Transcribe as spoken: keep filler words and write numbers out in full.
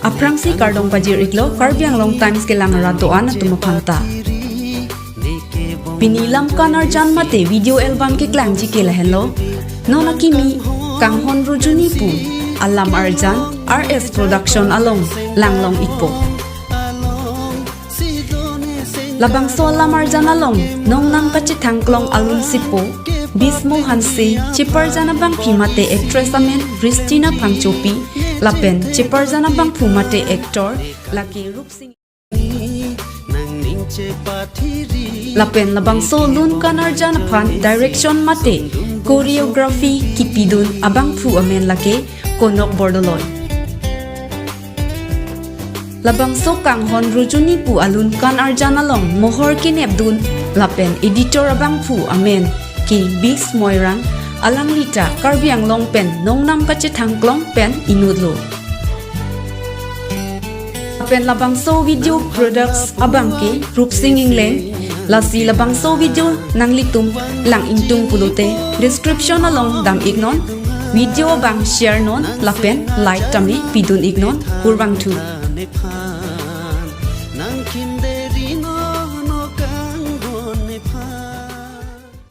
Aphrangsi kardom pajir iklo Karbi Anglong Times kelang rat do-an atum aphan ta. Pini lamkan arjan mate video album keklangji ke lahenlo. Non akimi Kanghon Rujuni pu alam arjan R S Production along langlong ikpo. Labangso alam arjan along nongnam kachethangklong alun sipo Bismo Hanse, cheparjan abangpi mate actress amen Ristina Phangchopi, lapen cheparjan abangphu mate actor lake Rupsing. Lapen labangso lun kan arjan aphan direction mate choreography kipidun abangphu amen lake Konok Bordoloi. Labangso Kanghon Rujuni pu alun kan arjan along mohor kenepdun lapen editor abangphu amen ke Bis Moirang, alanglita Karbi Anglong pen nongnam kachethangklong pen inutlo. Lapen labangso video products abang ke Rupsing Ingleng, lasi labangso video nanglitum lang ingtung pulote description along dam iknon, video abang share non lapen like tame pidun iknon, kurvangthu.